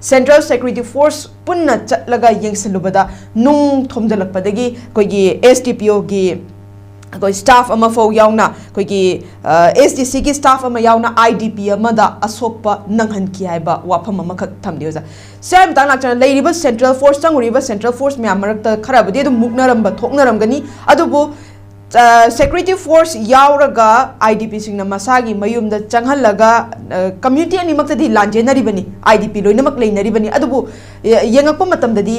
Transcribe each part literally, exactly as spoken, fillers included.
Central Security Force ꯄꯨꯟꯅ ꯆꯠꯂꯒ ꯌꯦꯡꯁꯤꯜꯂꯨꯕꯗ ꯅꯨꯡ ꯊꯣꯝꯖꯤꯜꯂꯛꯄꯗꯒꯤ ꯑꯩꯈꯣꯏꯒꯤ S D P O ꯒꯤ ꯑꯩꯈꯣꯏ staff ꯑꯃ ꯐꯥꯎ ꯌꯥꯎꯅ ꯑꯩꯈꯣꯏꯒꯤ S D C ꯒꯤ staff ꯑꯃ ꯌꯥꯎꯅ I D P ꯑꯃꯗ ꯑꯁꯣꯛꯄ ꯅꯪꯍꯟꯈꯤ ꯍꯥꯏꯕ ꯋꯥꯐꯝ ꯑꯃꯈꯛ ꯊꯝꯕꯤꯌꯨ ꯑꯣꯖꯥ꯫ ꯁꯤ ꯍꯥꯏ ꯃꯇꯥꯡ ꯂꯥꯛꯆꯅ ꯂꯩꯔꯤꯕ Central Force, ꯆꯪꯉꯨꯔꯤꯕ Central Force ꯃꯌꯥꯝ ꯃꯔꯛꯇ ꯈꯔꯕꯨꯗꯤ ꯑꯗꯨꯝ ꯃꯨꯛꯅꯔꯝꯕ ꯊꯣꯛꯅꯔꯝꯒꯅꯤ, ꯑꯗꯨꯕꯨ Security Force ꯌꯥꯎꯔꯒ I D P ꯁꯤꯡꯅ ꯃꯁꯥꯒꯤ ꯃꯌꯨꯝꯗ ꯆꯪꯍꯜꯂꯒ community ꯑꯅꯤꯃꯛꯇꯗꯤ ꯂꯥꯟꯖꯦꯟꯅꯔꯤꯕꯅꯤ, I D P ꯂꯣꯏꯅꯃꯛ ꯂꯩꯅꯔꯤꯕꯅꯤ꯫ ꯑꯗꯨꯕꯨ ꯌꯦꯡꯉꯛꯄ ꯃꯇꯝꯗꯗꯤ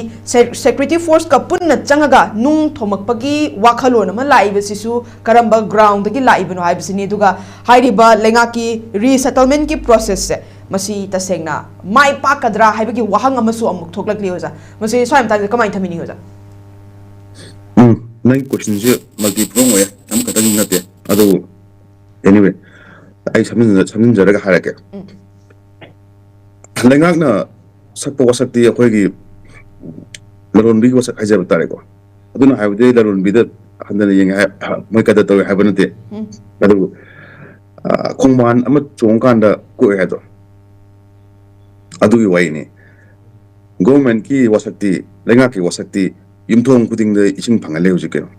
Security Force ꯀ ꯄꯨꯟꯅ ꯆꯪꯉꯒ ꯅꯨꯡ ꯊꯣꯝꯃꯛꯄꯒꯤ ꯋꯥꯈꯜꯂꯣꯟ ꯑꯃ ꯂꯥꯛꯏꯕꯁꯤꯁꯨ ꯀꯔꯝꯕ ground ꯗꯒꯤ ꯂꯥꯛꯏꯕꯅꯣ ꯍꯥꯏꯕꯁꯤꯅꯤ꯫ ꯑꯗꯨꯒ ꯍꯥꯏꯔꯤꯕ ꯂꯩꯉꯥꯛꯀꯤ resettlement ꯀꯤ process ꯁꯦ ꯃꯁꯤ ꯇꯁꯦꯡꯅ ꯃꯥꯏ ꯄꯥꯛꯀꯗ꯭ꯔꯥ ꯍꯥꯏꯕꯒꯤ ꯋꯥꯍꯪ ꯑꯃꯁꯨ ꯑꯃꯨꯛ ꯊꯣꯛꯂꯛꯂꯤ ꯑꯣꯖꯥ꯫ ꯃꯁꯤ ꯁ꯭ꯋꯥꯏ ꯃꯇꯥꯡꯗ ꯀꯃꯥꯏꯅ ꯊꯝꯕꯤꯅꯤꯡꯉꯤ ꯑꯣꯖꯥ? ꯎꯝ, ꯅꯪꯒꯤ question ꯁꯦ multi prong ꯑꯣꯏꯌꯦ, ꯑꯃꯈꯛꯇꯪ ꯅꯠꯇꯦ꯫ ꯑꯗꯨꯕꯨ anyway, ꯑꯩ ꯁꯝꯖꯤꯟꯖ- ꯁꯝꯖꯤꯟꯖꯔꯒ ꯍꯥꯏꯔꯛꯀꯦ꯫ ꯎꯝ꯫ ꯂꯩꯉꯥꯛꯅ ꯁꯛꯄ ꯋꯥꯁꯛꯇꯤ ꯑꯩꯈꯣꯏꯒꯤ ꯂꯂꯣꯟꯕꯤꯒꯤ ꯋꯥꯁꯛ ꯍꯥꯏꯖꯕ ꯇꯥꯔꯦꯀꯣ꯫ ꯑꯗꯨꯅ ꯍꯥꯏꯕꯗꯤ ꯂꯂꯣꯟꯕꯤꯗ ꯍꯟꯊꯅ ꯌꯦꯡꯉꯦ ꯍꯥꯏ- ꯃꯣꯏ ꯀꯗꯔ ꯇꯧꯋꯦ ꯍꯥꯏꯕ ꯅꯠꯇꯦ꯫ ꯎꯝ꯫ ꯑꯗꯨꯕꯨ ꯑ, ꯈꯣꯡꯕꯥꯟ ꯑꯃ ꯆꯣꯡꯉꯀꯥꯟꯗ ꯀꯣꯛꯑꯦ ꯍꯥꯏꯗꯣ, ꯑꯗꯨꯒꯤ ꯋꯥꯔꯤꯅꯤ꯫ Government ꯀꯤ ꯋꯥꯁꯛꯇꯤ, ꯂꯩꯉꯥꯛꯀꯤ ꯋꯥꯁꯛꯇꯤ ꯌꯨꯝꯊꯣꯡ ꯈꯨꯗꯤꯡꯗ ꯏꯁꯤꯡ ꯐꯪꯍꯜꯂꯦ ꯍꯧꯖꯤꯛ ꯀꯩꯅꯣ꯫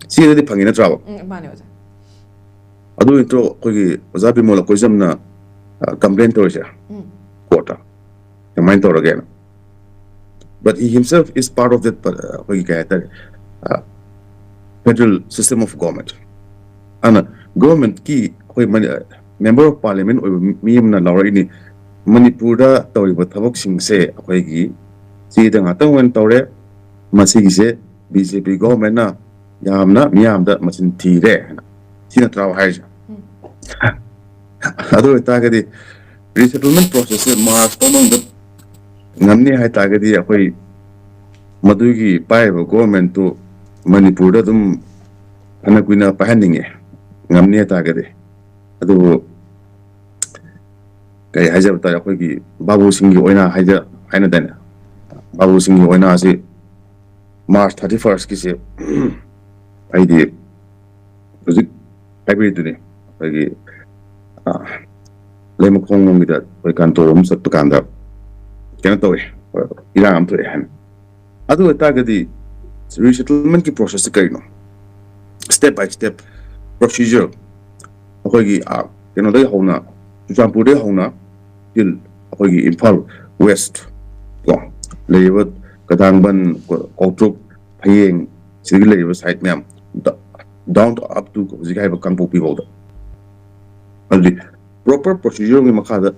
ꯆꯦꯗꯗꯤ ꯐꯪꯉꯤ ꯅꯠꯇ꯭ꯔꯥꯕ? ꯎꯝ, ꯃꯥꯅꯦ ꯑꯣꯖꯥ꯫ ꯑꯗꯨ ꯅꯠꯇ꯭ꯔꯣ ꯑꯩꯈꯣꯏꯒꯤ ꯑꯣꯖꯥ ꯕꯤꯃꯣꯜ ꯑꯩꯈꯣꯏꯖꯝꯅ complain ꯇꯧꯔꯤꯁꯦ ꯎꯝ꯫ Court ꯇ? ꯀꯃꯥꯏꯅ ꯇꯧꯔꯒꯦꯅ? But he himself is part of that, ꯑꯩꯈꯣꯏꯒꯤ ꯀꯩ ꯍꯥꯏꯇꯥꯔꯦ, federal system of government. ꯑꯗꯨꯅ government ꯀꯤ ꯑꯩꯈꯣꯏ ꯃꯅꯤ- Member of Parliament ꯑꯣꯏꯕ ꯃꯤ ꯑꯃꯅ ꯂꯥꯎꯔꯛꯏꯅꯤ, ꯃꯅꯤꯄꯨꯔꯗ ꯇꯧꯔꯤꯕ ꯊꯕꯛꯁꯤꯡꯁꯦ ꯑꯩꯈꯣꯏꯒꯤ ꯆꯦꯗ ꯉꯥꯛꯇꯪ ꯑꯣꯏꯅ ꯇꯧꯔꯦ, ꯃꯁꯤꯒꯤꯁꯦ B J P government ꯅ ꯌꯥꯝꯅ ꯃꯤꯌꯥꯝꯗ ꯃꯆꯤꯟ ꯊꯤꯔꯦ ꯍꯥꯏꯅ꯫ ꯁꯤ ꯅꯠꯇ꯭ꯔꯥꯕ ꯍꯥꯏꯔꯤꯁꯦ? ꯎꯝ꯫ ꯑꯗꯨ ꯑꯣꯏꯇꯥꯔꯒꯗꯤ resettlement process ꯁꯦ March ꯐꯥꯎ ꯃꯅꯨꯡꯗ ꯉꯝꯅꯤ ꯍꯥꯏꯇꯥꯔꯒꯗꯤ ꯑꯩꯈꯣꯏ ꯃꯗꯨꯒꯤ ꯄꯥꯏꯔꯤꯕ government ꯇꯨ ꯃꯅꯤꯄꯨꯔꯗ ꯑꯗꯨꯝ ꯐꯅ ꯀꯨꯏꯅ ꯄꯥꯏꯍꯟꯅꯤꯡꯉꯦ, ꯉꯝꯅꯤ ꯍꯥꯏꯇꯥꯔꯒꯗꯤ꯫ ꯑꯗꯨꯕꯨ ꯀꯔꯤ ꯍꯥꯏꯖꯕ ꯇꯥꯔꯦ, ꯑꯩꯈꯣꯏꯒꯤ ꯕꯥꯕꯨꯁꯤꯡꯒꯤ ꯑꯣꯏꯅ ꯍꯥꯏꯖ- ꯍꯥꯏꯅꯗꯥꯏꯅꯦ, ꯕꯥꯕꯨꯁꯤꯡꯒꯤ ꯑꯣꯏꯅ ꯑꯁꯤ March thirty first ꯀꯤꯁꯦ ꯑꯩꯗꯤ ꯍꯧꯖꯤꯛ ꯍꯥꯏꯕꯤꯔꯤꯗꯨꯅꯤ, ꯑꯩꯈꯣꯏꯒꯤ ꯑ, ꯂꯩꯃꯈꯣꯡ ꯂꯣꯝꯒꯤꯗ ꯑꯩꯈꯣꯏ ꯀꯥꯟꯇꯣ ꯑꯃ ꯆꯠꯄ ꯀꯥꯟꯗ ꯀꯩꯅꯣ ꯇꯧꯋꯦ, ꯏꯔꯥꯡ ꯑꯃ ꯊꯣꯛꯑꯦ ꯍꯥꯏꯅ꯫ ꯑꯗꯨ ꯑꯣꯏꯇꯥꯔꯒꯗꯤ resettlement ꯀꯤ process ꯁꯦ ꯀꯔꯤꯅꯣ? Step by step procedure, ꯑꯩꯈꯣꯏꯒꯤ, ꯑ, ꯀꯩꯅꯣꯗꯒꯤ ꯍꯧꯅ, ꯆꯨꯔꯆꯥꯟꯄꯨꯔꯗꯒꯤ ꯍꯧꯅ till ꯑꯩꯈꯣꯏꯒꯤ ꯏꯝꯐꯥꯜ West ꯀꯣ, ꯂꯩꯔꯤꯕ ꯀꯩꯊꯥꯡꯕꯟ, ꯀꯣ-, ꯀꯧꯇ꯭ꯔꯨꯛ, ꯐꯌꯦꯡ, ꯁꯤꯗꯒꯤ ꯂꯩꯔꯤꯕ side ꯃꯌꯥꯝ, ꯗ-, down to up to ꯍꯧꯖꯤꯛ ꯍꯥꯏꯔꯤꯕ ꯀꯥꯡꯄꯣꯛꯄꯤ ꯐꯥꯎꯗ꯫ ꯑꯗꯨꯗꯤ proper procedure ꯒꯤ ꯃꯈꯥꯗ